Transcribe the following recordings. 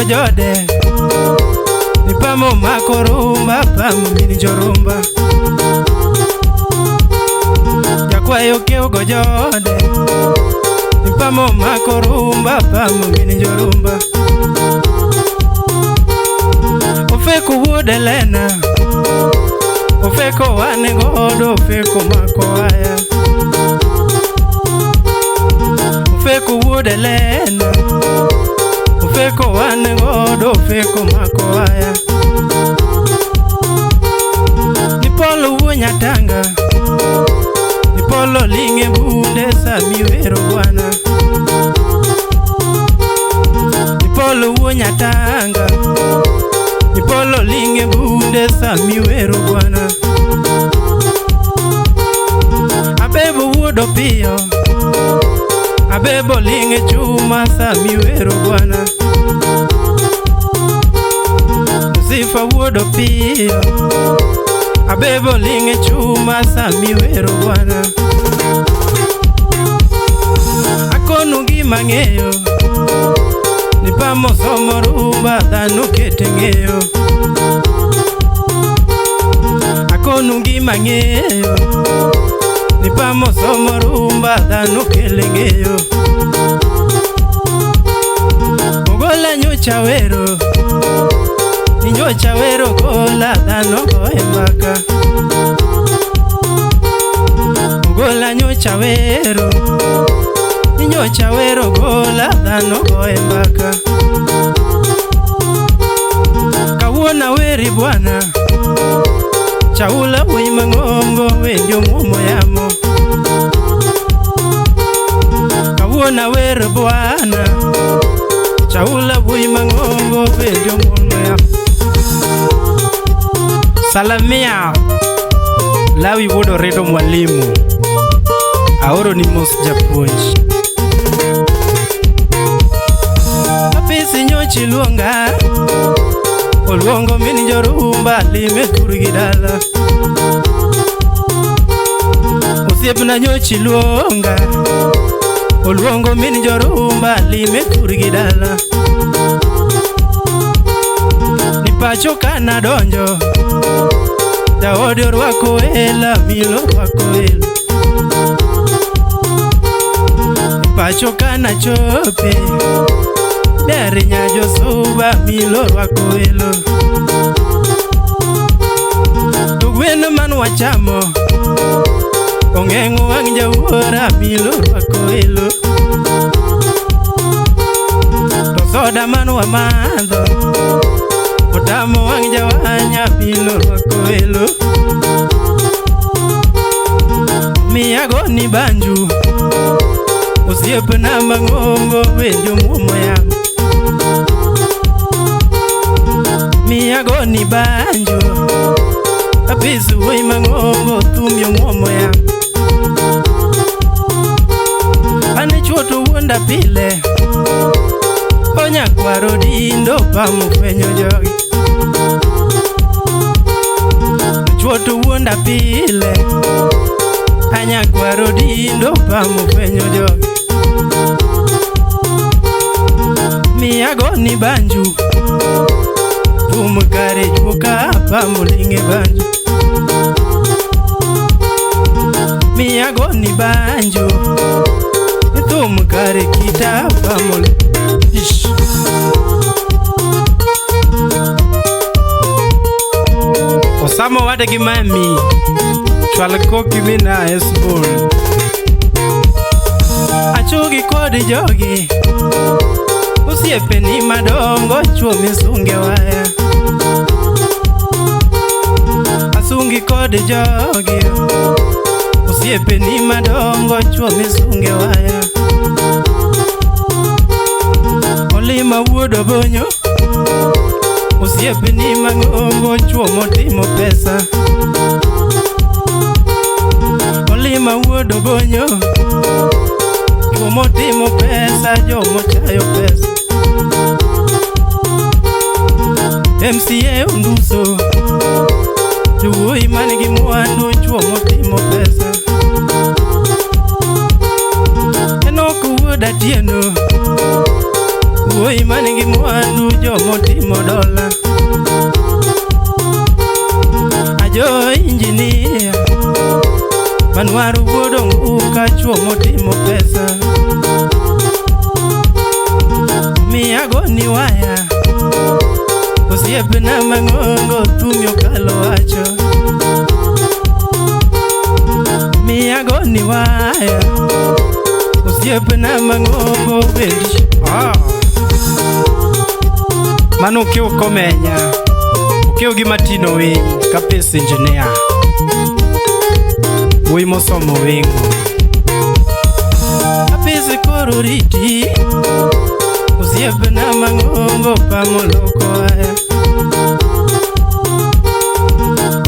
keugo jode Nipamo mako rumba pamo mini jorumba Jakwayo keugo jode Nipamo mako rumba pamo mini jorumba Ofeko wuod Elena Ofeko wane godo ofeko mako aya Ofeko wuod Elena Ofeko wane godo ofeko mako aya Nipolo wuo Nyatanga Nipolo ling'e bunde sami wero bwana Nipolo wuo Nyatanga Nipolo ling'e bunde sami wero bwana Abebo wuod Opiyo Abebo ling'e chuma sami wero bwana Sifa wuod Opiyo Abebo ling'e chuma sami wero bwana Akonu gima ng'eyo Nipamo somo rumba dhano kete ng'eyo Akonu gima ng'eyo Nipamo somo rumba dhano kele ng'eyo Ogola nyocha wero Ni nyocha wero gola dhano goye mbaka Ogola nyocha wero Ni nyocha wero gola dhano goye mbaka Kawuono aweri bwana Chaula wuoyi mang'ongo winjo muomo yamo Kawuono awero bwana Chaula wuoyi mang'ongo winjo muomo yamo Salamia Lawi wuod Oredo mwalimu Aoro ni mos japuonj Apisi nyochi luonga Oluongo min jorumba lime thurgi dala Osiepna nyochi luonga Oluongo min jorumba lime thurgi dala Ni pacho kana donjo Jaodi orwako hela milo orwako hela Ni pacho kana chope Ber nyajosuba milo orwako welo To gweno man wachamo Ong'eng'o wang' jawuora milo orwako welo To soda man wamadho Otamo wang' jawanya milo orwako welo Miyago ni banju Osiepna mang'ongo winjo muomo yamo Miyago ni banjo Apis wuoyi mang'ongo thum yo muomo yamo An chuo to wuonda pile Onyakwaro dindo pamo fwenyo jogi Chuo to wuonda pile Anyakwaro dindo pamo fwenyo jogi Miyago ni banju Thum kare juoka pamo ling'e banjo Miyago ni banjo Thum kare kita pamo Ish. Osama wade gi mami Chwal koki mina Esbon Achugi kod jogi Osiepeni madongo chuo misunge waya Asungi kod jogi Osiepeni madongo chuo misunge waya Olima wuod Obonyo Osiepeni mang'ongo chuo motimo pesa Olima wuod Obonyo Chuo motimo pesa jomochayo pesa MCA Onduso Jowuoyi man gi mwandu chuo motimo pesa Enok wuod Atieno Wuoyi man gi mwandu joma Manwaru wuod onguka chuo motimo pesa. Miyago ni waya. Osiepna mang'ongo thumi okalo wacho. Miyago ni waya. Osiepna mang'ongo wendi. Ah. Mano okiew komenya. Okiew gi Martino Winy, Kapis engineer. Wuoyi mosomo weng'o. Kapis koro riti. Osiepna mang'ongo pamoloko aya.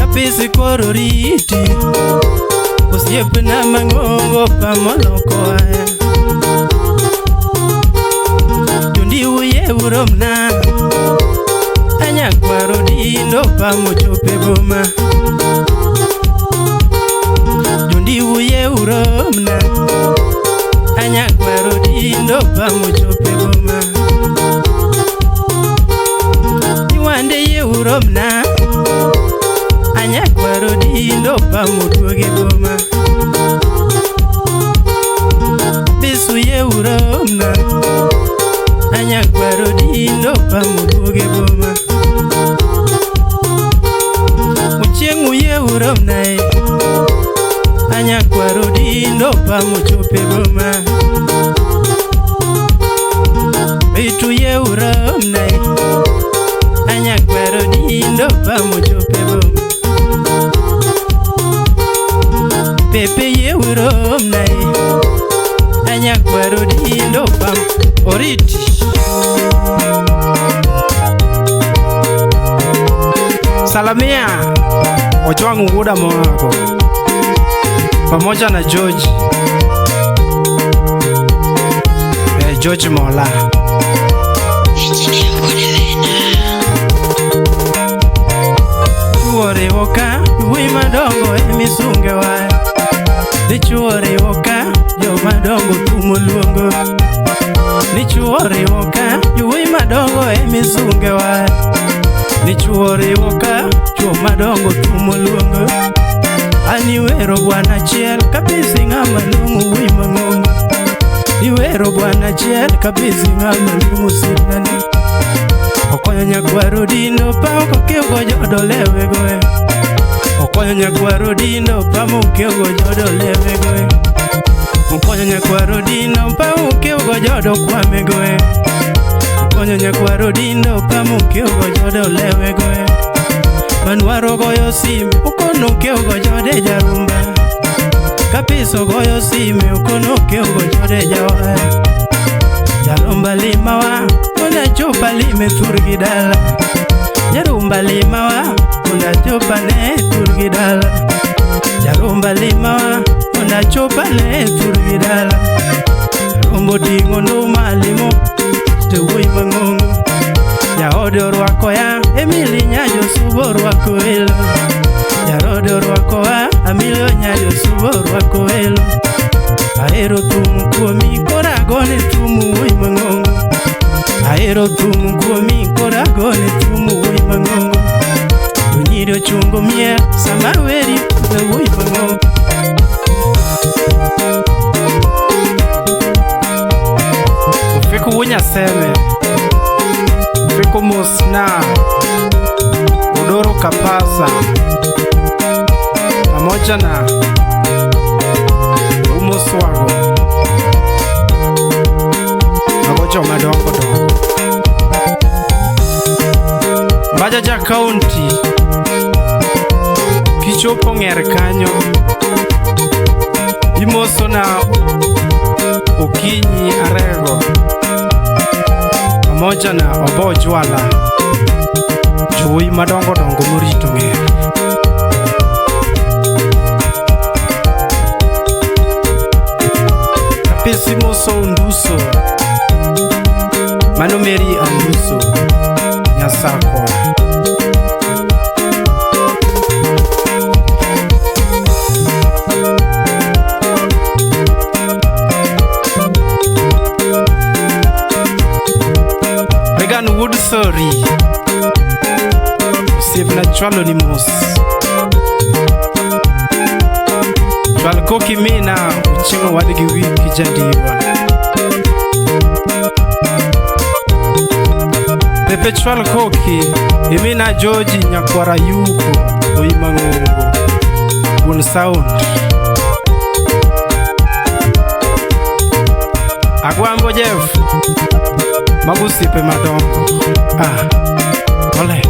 Kapis koro riti. Osiepna mang'ongo pamoloko aya. Jondi uye uromna. Anyakwaro dindo pamochope boma. Jondi uye uromna. Anyakwaro dindo pamochope boma. Iwande ye uromna. Anyakwaro dindo pamoduoge boma. Bisu ye uromna. Anyakwaro dindo pamoduoge boma. Ochieng' uye uromna e. Anyakwaro dindo pamochope boma. Bitu ye uromna e. Anyakwaro dindo pamochope boma. Pepe ye uromna e. Anyakwaro dindo pam oriti. Salamia Ojwang' Wuoda Moago pamoja na George George Mola. Chuo oriwo ka wuoyi madongo emisunge wa. Dichuo oriwo ka joma dongo thumo luongo. Dichuo oriwo ka wuoyi madongo emisunge wa. Dichuo oriwo ka chuo madongo thumo luongo. An iwero bwana achiel kabisa ng'ama long'o wuoyi mang'ongo. Iwero bwana achiel kabisa ng'ama long'o osiepnani. Okonyo nyakwaro dindo pa ok okiewgo jodo lewe goe. Okonyo nyakwaro dindo pa mokiewgo jodo lewe goe. Okonyo nyakwaro dindo pa mokiewgo jodo kwame goe. Okonyo nyakwaro dindo pa mokiewgo jodo lewe goe. Manwaro goyo sime okono okiewgo jode jarumba. Kapiso goyo sime okono okiewgo jode jawaya. Jarumba limawa ona chopa lime thurgi dala. Jarumba limawa ona chopa ne thurgi dala. Jarumba limawa ona chopa ne thurgi dala. Jarumbo ting'o nduma limo te wuoyi mang'ongo. Jaode orwako ya Emily Nyajosubo orwako welo. Jaode orwako ya Amilo Nyajosubo orwako welo. Ahero thum kuomi koro agone thum wuoyi mang'ongo. Ahero thum kuomi koro agone thum wuoyi mang'ongo. To nyiri ochungo miel sama weri wuoyi mang'ongo. Ofiko wuo Nyaseme. Ofiko mosna Odoro Kapasa pamoja na Umo Swago mago joma dongo dongo. Mbajaja County kichopo Ng'er kanyo imoso na Okinyi Arego pamoja na Obo Jwala, jowuoyi madongo dongo morito Ng'er. Kapisi moso Onduso, mano Mary Anduso Nyasakwa. Regan Woodsorry, osiepna chwalo ni mos. Chwal koki mina ochieng' owadgi wiki jandiwa. Pepe chwal koki imina Joji nyakwara yuko oimang'ongo wuon sound. Agwambo Jeff mago osiepe madongo. Ah, ole.